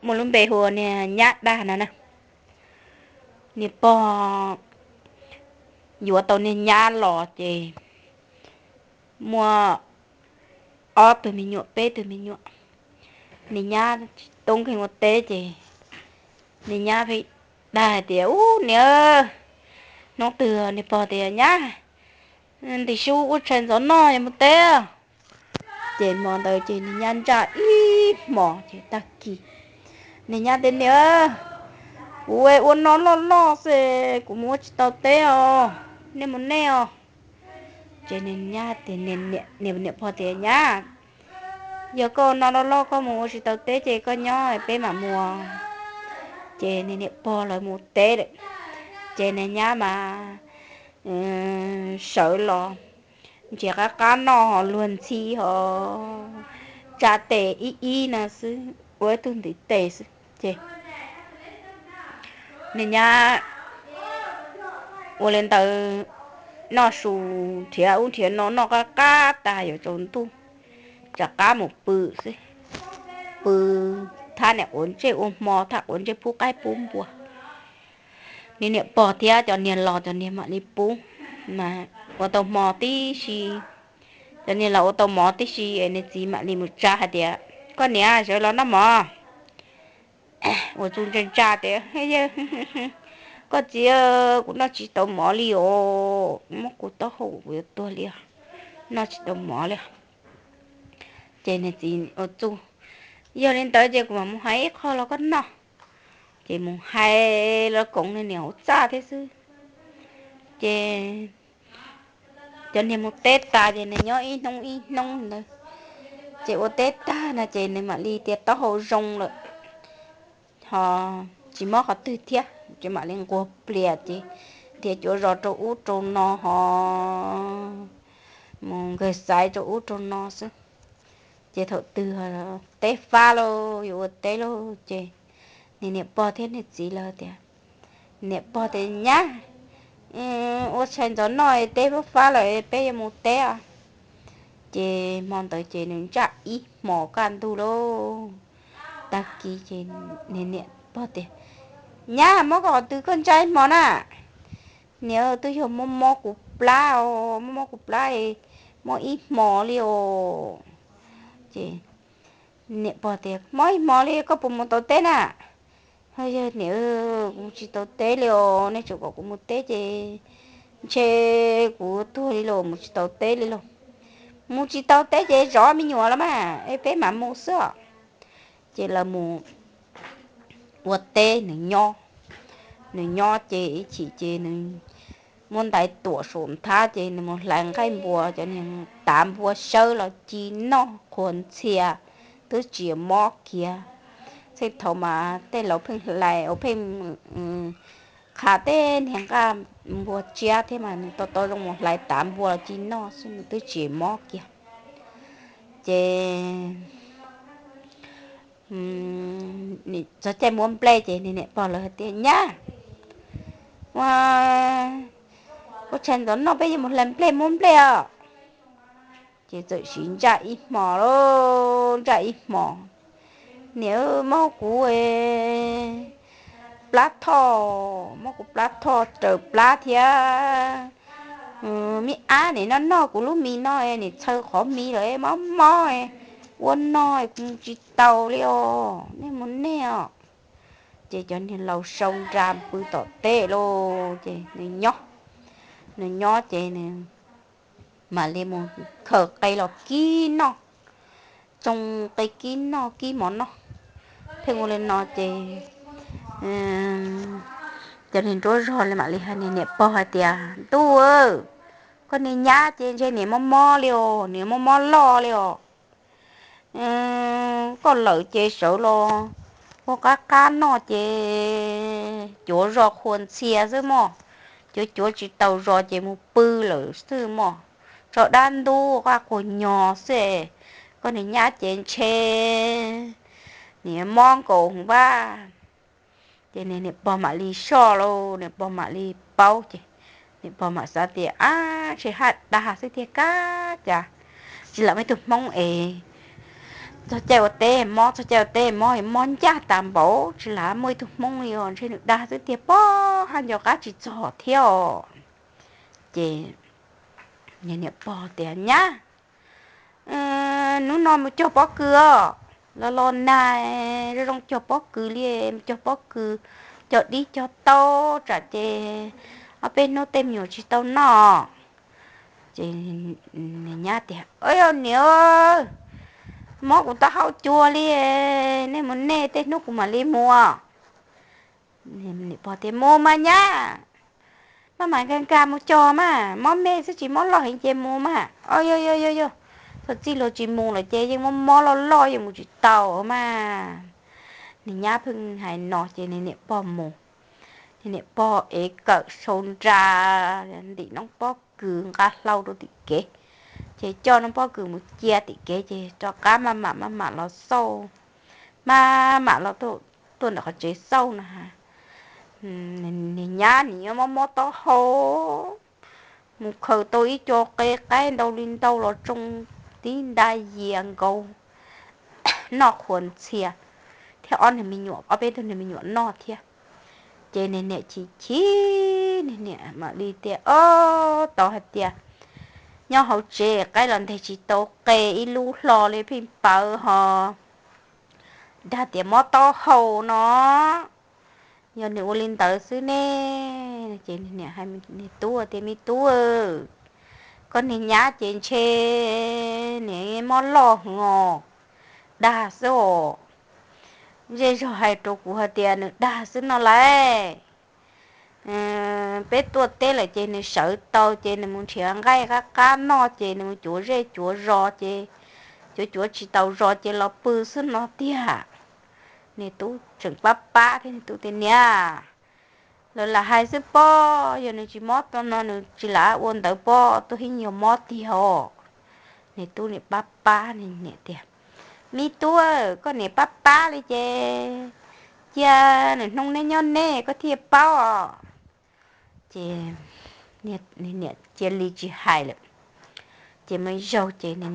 muaj lub npe hu ua niag nyab dag no na. Niag pog yuav tau niag nyab los ces muaj ob tug me nyuam peb tug me nyuam. Niag nyab tub nkeeg ua teb ces niag nyab pheej dag hais tias, Ub niam, hnub twg niag pog tias, Nyab, ntim su ua tshais ntxov noj yuav mus teb. Ces hmo ntawd ces niag nyab ntsaj ib hmos ces tag kis niag nyab tias, Niam, kuv ua no loj loj xwb kuv mus ua tsis tau teb os, nej mus nej os. Ces niag nyab tias, niam pog tias, Nyab, yog koj ua no loj loj koj mus ua tsis tau teb ces koj nyob peb mam mus. Ces niag niam pog lawv mus teb lawm, ces niag nyab mas sawv los ntsia qab qab noj ho luag ntxhi ho tsa tes ib ib no xwb, ua ib tug ntiv tes xwb. Ces niag nyab ua li ntawd, noj su nrhiav ub nrhiav no noj qab qab tas yuav tsaus ntuj, rov qab mus pw xwb. Pw thab niam quav ntsej ua hmo, thab quav ntsej pub qaib pub npua. Niag niam pog thiab cov niag los cov niag mam li pub, mas ua tau hmo tib si, cov niag los ua tau mov tib si es niag txiv mam li mus tsa hais tias, Koj niam, sawv los noj mov. Ua txuj ntsa ntsa tias, Koj txiv, kuv noj tsis tau mov li os, muab kuv taub hau kuv yuav tuag li os, noj tsis tau mov li. Ces niag txiv ua txuj, Yog li ntawd ces kuv mam mus hais ib qho los koj noj. Ces mus hais los koom niag niam hauv txaj thiab xwb. Ces cov niag mus teb tas ces nws nyob ib hnub ib hnub ntawd, ces ua teb tag no ces nws mam li tias taub hau zoo lawm, ho tsis mob qhov twg thiab, ces mam li nquag plias ces nrhiav cuav zos rau ub rau no ho mus nkawg xaiv rau ub rau no xwb. Ces thaum twg teb fab lauj, yuav ua teb lauj, ces niag niam pog thiab niag txiv lawv tias, niam pog tias, Nyab, ua tshais ntxov noj, teb fab fab lawm, peb yuav mus teb os. Ces hmo ntawd ces nws ntsaj ib hmos kaj ntug lauj. Tag kis ces niag niam pog tias, Nyab, mob koj qhov twg koj ntsaj ib hmos na? Niam, twb yog mob mob kuv plab os, mob mob kuv plab, mob ib hmos li os. Ces niam pog tias, Mob ib hmos li koj puas mus tau teb na? Yog niam, kuv mus tsis tau teb li os, nej tseem kom kuv mus teb ces ntshe kuv tuag li los mus tsis tau teb li lauj. Mus tsis tau teb ces zov me nyuam los mas es peb mam mus xwb os. Ces lawv mus ua teb, nws nyob, nws nyob ces ib chim ces nws muab ntais tuam saum nthab ces nws mus hlais nqaij npua, cov niag tav npua sawb los ci noj qhuas ntxhias, twb tsis mob kiag. Txheej thaud mas tej laus pheej hlais uas pheej qha tej niag nqaij npua tsiab thiab mas nws tau tau zoo mus hlais tav npua los ci noj xwb nws twb tsis mob kiag. Ces txog caij muab nplej ces niag niam pog lawv hais tias, Nyab, ua, ua tshais ntxov noj peb yuav mus hlais nplej, muab nplej os. Ces txawm siv ntsaj ib hmos lauj, ntsaj ib hmos. Niam, mob kuv plab thoj, mob kuv plab thoj raws plab thiab. Me ab, nim no noj kuv lub mis no nim txhaw qhov mis lawm, mob mob, ua no kuv mus tsis tau li os, nej mus nej os. Ces cov niag laus sau nra pw tom teb lauj, ces nws nyob, nws nyob ces nws mam li mus khaws qe los kib noj, tsoo qe kib noj kib mov noj. Pheej ua li no ces cov niag nruab zog li mam li hais niag niam pog hais tias, Ntuj, koj niag nyab ces ntshe nim mob mob li os, nim mob mob loj li os. Koj lawm ces sawv los ua qab qab noj ces cuav zos qhuas ntxhias xwb mog, cuav cuav tsis taus zos ces mus pw lawm xwb mog, tso dab ntub qab quas nyos xwb. Koj niag nyab ces ntshe nim mob nkaus vaj. Ces niag niam pog mam li soj lauj, niam pog mam li paub ces niam pog mam xav tias, Ab, ntshe haj dag xwb tiag kab cas, tsis lam muaj ib tug hmoob es txog caij ua teb mob, txog caij ua teb mob, mob ncaj tas npaum tsis lam muaj ib tug hmoob li os, ntshe nws dag xwb tiag pob, haj nco qab tsis txog thiab os. Ces niam pog tias, Nyab, hnub no mus cog pob kws os, los los nag zoo zoo cog pob kws li, mus cog pob kws, cog dib cog taub tsam ces ob peb hnub tej me nyuam tsis tau noj. Ces niam nyab tias, Yog niam, mob kuv taub hau cuag li, nej mus nej, tej hnub kuv mam li mus. Niam pog tias, Mus mas nyab, maj mam nkag nkag mus cog mas, mob me xwb tsis mob loj heev ces mus mas. Yog yog yog yog, txog txij luag tsis mus lawm ces yeej mob mob loj loj yeej mus tsis tau mas. Niam nyab pheej hais no ces niam pog mus. Niam pog ev kawm sau nra ntim noob pob kws nqa hlau rau tim kev, ces coj noob pob kws mus cia tim kev ces rov qab maj mam maj mam los xauj, maj mam los tuaj ntawm qhov tsev xauj na. Niag nyab nim nyob mob mob taub hau, mus khaws tau ib co qe qaib ntau li ntau los tsoo tib nta yias nkaus, noj qhuas ntxhias, thiab ob niag me nyuam, ob peb tug niag me nyuam noj thiab. Ces niag niam chim chim, niag niam mam li tias, Ob, tau hais tias nyob hauv tsev qaib los nteg tsis tau qe, ib lub hlo li pheej pawv ho dag tias mob taub hau no, yog nws ua li ntawd xwb ne. Ces niag tub tias, Me tub, koj niag nyab ces ntshe niag mob loj hwv os, dag xwb os. Zej zog hais rau kuv hais tias nws dag xwb no lauj. Peb tuaj teb lawm ces nws sawv tau ces nws mus nrhiav nqaij qab qab noj ces nws mus cuav zej cuav zos ces cuav cuav tsis tau zos ces los pw xwb no tiag. Niag tub tseem pab pab thiab, niag tub tias, Niam, lawv lam hais xwb pob, yog nws tsis mob no nws tsis lam ua ntawd pob, tuaj hib nyuag mob tiag os. Niag tub niam pab pab niag niam tias, Me tub, koj niam pab pab li ces cia nws hnub neb nyob neb koj thiaj paub os. Ces niam cia li tsis hais lawm. Ces muaj ib zaug ces niam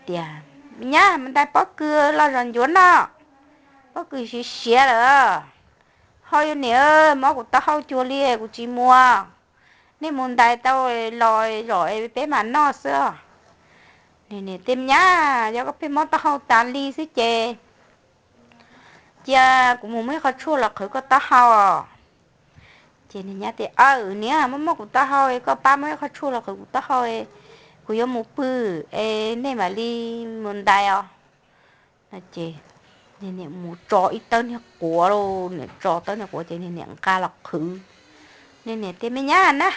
tias, Me nyab, mus ntais pob kws los zov ncuav noj, pob kws siav siav lawm. Ho yog niam, mob kuv taub hau cuag li kuv tsis mus. Nej mus ntais tau los zov peb mam noj xwb. Niam tias, Me nyab, yog koj pheej mob taub hau tas li xwb ces cia kuv mus muab ib qho tshuaj los qhwv koj taub hau. Ces niag nyab tias, Aw niam, mob mob kuv taub hau, koj pab muab ib qho tshuaj los qhwv kuv taub hau, kuv yuav mus pw es nej mam li mus ntais os. Ces niam mus tso ib tawb niag quav lauj, niam tso tawb niag quav ces niag niam nqa los qhwv. Niag niam tias, Me nyab na,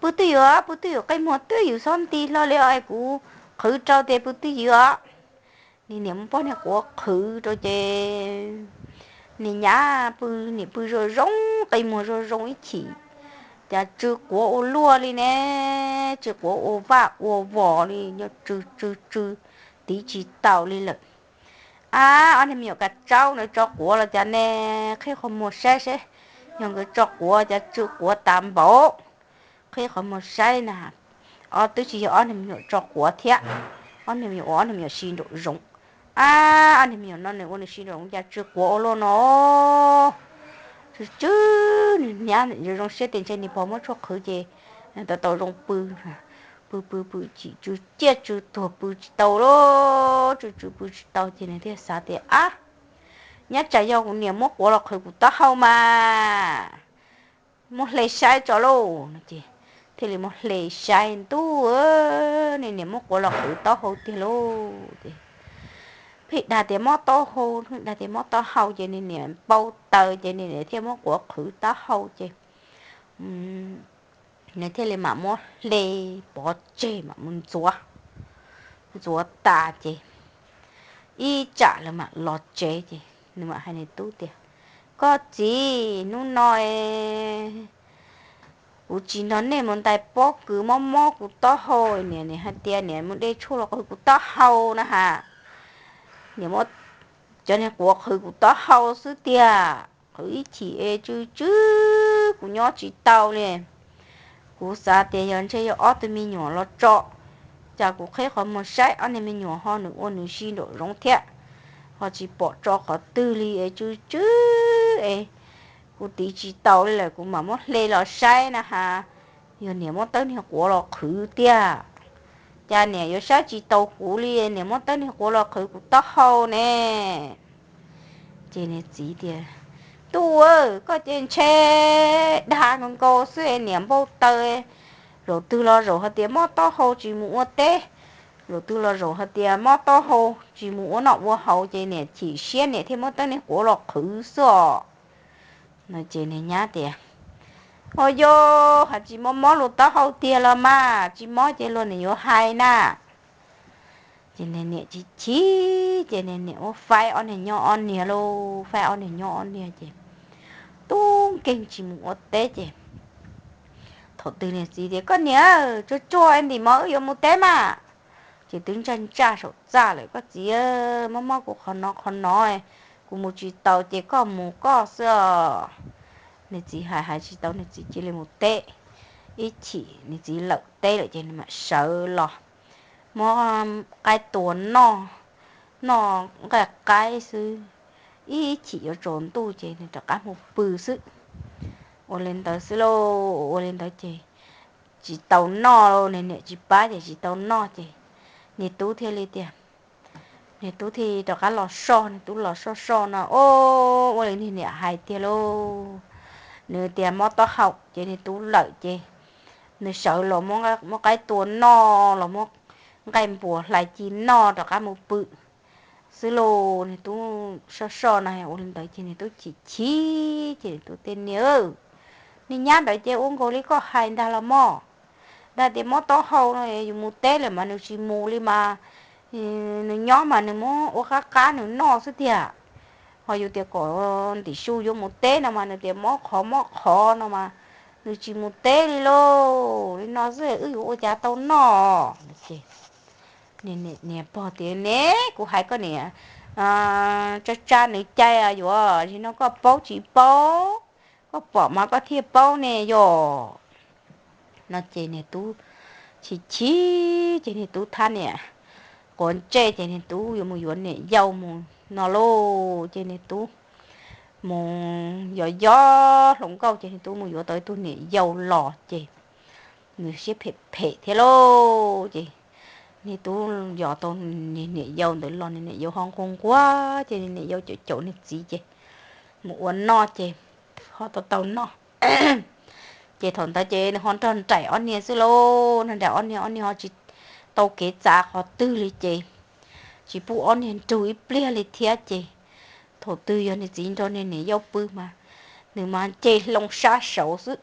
pw twj ywm os, pw twj ywm, qe muag twj ywm xob nti hlo li os, kuv qhwv rau tias pw twj ywm os. Niag niam muab pob niag quav qhwv rau ces niag nyab pw, niam pw zoo zoo, qe muag zoo zoo ib chim, cas tsw quav ua luaj li ne, tsw quav ua vaj ua vos li, nyob tsw tsw tsw, tiv tsis taus li lawm. Ab, ob niag me nyuam kav tsaub ntawd tso quav los cas ne, qhib qhov muag saib seb yog nkawd tso quav cas tsw quav tas npaum. Qhib qhov muag saib na, ob, twb tsis yog ob niag me nyuam tso quav thiab, ob niag me nyuam ua ob niag me nyuam si nraum zoov. Ab, ob niag me nyuam no nws ua nws si nraum zoov cas tsw quav ua luaj no. Tsw tsw, niag nyab zoo zoo siab tias ntshe niag pog muab tshuaj qhwv ces tau tau zoo pw. Pw pw pw chim tsw ciaj tsw tuag pw tsis tau lauj, tsw tsw pw tsis tau ces nws thiaj xav tias, Ab, nyab, tsam yog kuv niam muab quav los qhwv kuv taub hau mas, muab hle saib tso lauj no ces thiaj li muab hle saib, ntuj, niag niam muab quav los qhwv taub hau tiag lauj. Ces pheej dag tias mob taub hau, pheej dag tias mob taub hau ces niag niam npau taws ces niag niam thiaj muab quav qhwv taub hau ces nws thiaj li mam muab hle pov tseg mam mus ntxuav. Ntxuav tas ces ib tsam lawv mam los tsev ces nws mam hais nws tub tias, Koj txiv, hnub no kuv tsis nrog nej mus ntais pob kws, mob mob kuv taub hau, niam, niam hais tias niam mus de tshuaj los qhwv kuv taub hau na has. Niam muab cov niag quav qhwv kuv taub hau xwb tiag, qhwv ib chim es tsw tsw, kuv nyob tsis tau li. Kuv xav tias yog ntshe yog ob tug me nyuam los tso, cas kuv qhib qhov muag saib ob niag me nyuam ho nws ua nws si nraum zoov thiab, ho tsis pom tso qhov twg li es tsw tsw es kuv tiv tsis tau li lawm, kuv mam muab hle los saib na has, yog niam muab tawb niag quav los qhwv tiag. Cas niam yuav saib tsis taus kuv li, niam muab tawb niag quav los qhwv kuv taub hau ne. Ces niag txiv tias, Tub aw, koj ces ntshe dag nkaus nkaus xwb, niam npau taws. Zaum twg los zaum hais tias mob taub hau tsis mus ua teb, zaum twg los zaum hais tias mob taub hau tsis mus ua noj ua haus, ces niam chim siab niam thiaj muab tawb niag quav los qhwv xwb os. No ces niag nyab tias, Ho yog hais tsis mob mob luag taub hau tiag los mas, tsis mob ces luag niam yuav hais na. Ces niag niam chim chim ces niag niam ua faib ob niag nyob ob niag lauj, faib ob niag nyob ob niag ces tub nkeeg tsis mus ua teb ces thaum twg niag txiv tias, Koj niam, tsuag tsuag ntim mov wb yuav mus teb mas. Ces twb ntsaj ntsaj saum txaj lawm, Koj txiv, mob mob kuv qhov no qhov no, kuv mus tsis taus ces koj mus koj xwb os. Niag txiv hais hais tsis tau, niag txiv cia li mus teb. Ib chim niag txiv lawm teb lawm ces nws mam sawv los muab qaib tua noj, noj nqaij qaib xwb. Ib chim yuav tsaus ntuj ces nws rov qab mus pw xwb. Ua li ntawd xwb lauj, ua li ntawd ces tsis tau noj, niag niam tsis pab ces tsis tau noj ces niag tub thiaj li tias, niag tub thiaj rov qab los soj, niag tub los soj soj no, o, ua li niag niam hais tiag lauj. Nws tias mob taub hau ces niag tub lawm ces nws sawv los muab qaib tua noj, los muab nqaij npuas hlais ci noj rov qab mus pw xwb lauj. Niag tub soj soj no ua li ntawd ces niag tub chim chim ces niag tub tias, Niam, niag nyab ntawd ces ua nkaus li koj hais ntag los mog. Ntag tias mob taub hau no yus mus teb lawm mas nws tsis mus li mas, nws nyob mas nws muab ua qab qab nws noj xwb tiag. Ho yus tias kom ntim su yuav mus teb no mas nws tias mob qhov mob qhov no mas nws tsis mus teb li lauj. Li no xwb wb yuav ua cas tau noj. Niag pog tias, Ne, kuv hais koj niam, tsa tsa nws cai yuav, nim no koj paub tsis paub, koj pom mas koj thiaj paub ne yom. No ces niag tub chim chim ces niag tub thab niam quav ntsej ces niag tub yuav mus yuav niam yau mus no lauj. Ces niag tub mus yos yos hluas nkauj ces niag tub mus yuav tau ib tug niam yau los ces nws siab phem phem thiab lauj. Ces niag tub yos tau niam yau ntawd los, niam yau ho nquag nquag ces niam yau caum caum niag txiv ces mus ua noj ces ho tau tau noj. Ces thaum ntawd ces nws ho nrog nraim ob niag xwb lauj, nrog nraim ob niag, ob niag ho tsis tau kev txav qhov twg li ces tsis pub ob niag nrug ib pliag li thiab ces thaum twg yog niag txiv nrog niag niam yau pw mas nws mas nce hlo sab saud xwb.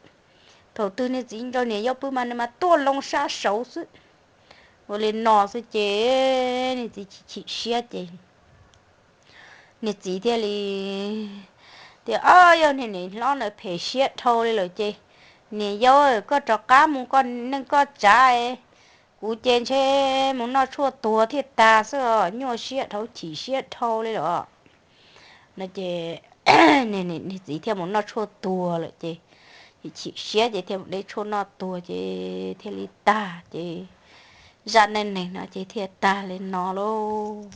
Thaum twg niag txiv nrog niam yau pw mas nws mas tuaj hlo sab saud xwb. Ua li no xwb ces niag txiv chim chim siab ces niag txiv thiaj li tias, Ob, yog niag niam hlob ntawd phem siab dhau li lawm ces niam yau, koj rov qab mus koj neej koj tsav, kuv ces ntshe mus noj tshuaj tuag thiaj tag xwb os, nyuaj siab dhau chim siab dhau li lawm. No ces niag txiv thiaj mus noj tshuaj tuag lawm ces chim siab ces thiaj mus de tshuaj noj tuag ces thiaj li tag ces zaj neej neeg no ces thiaj tag li no lauj.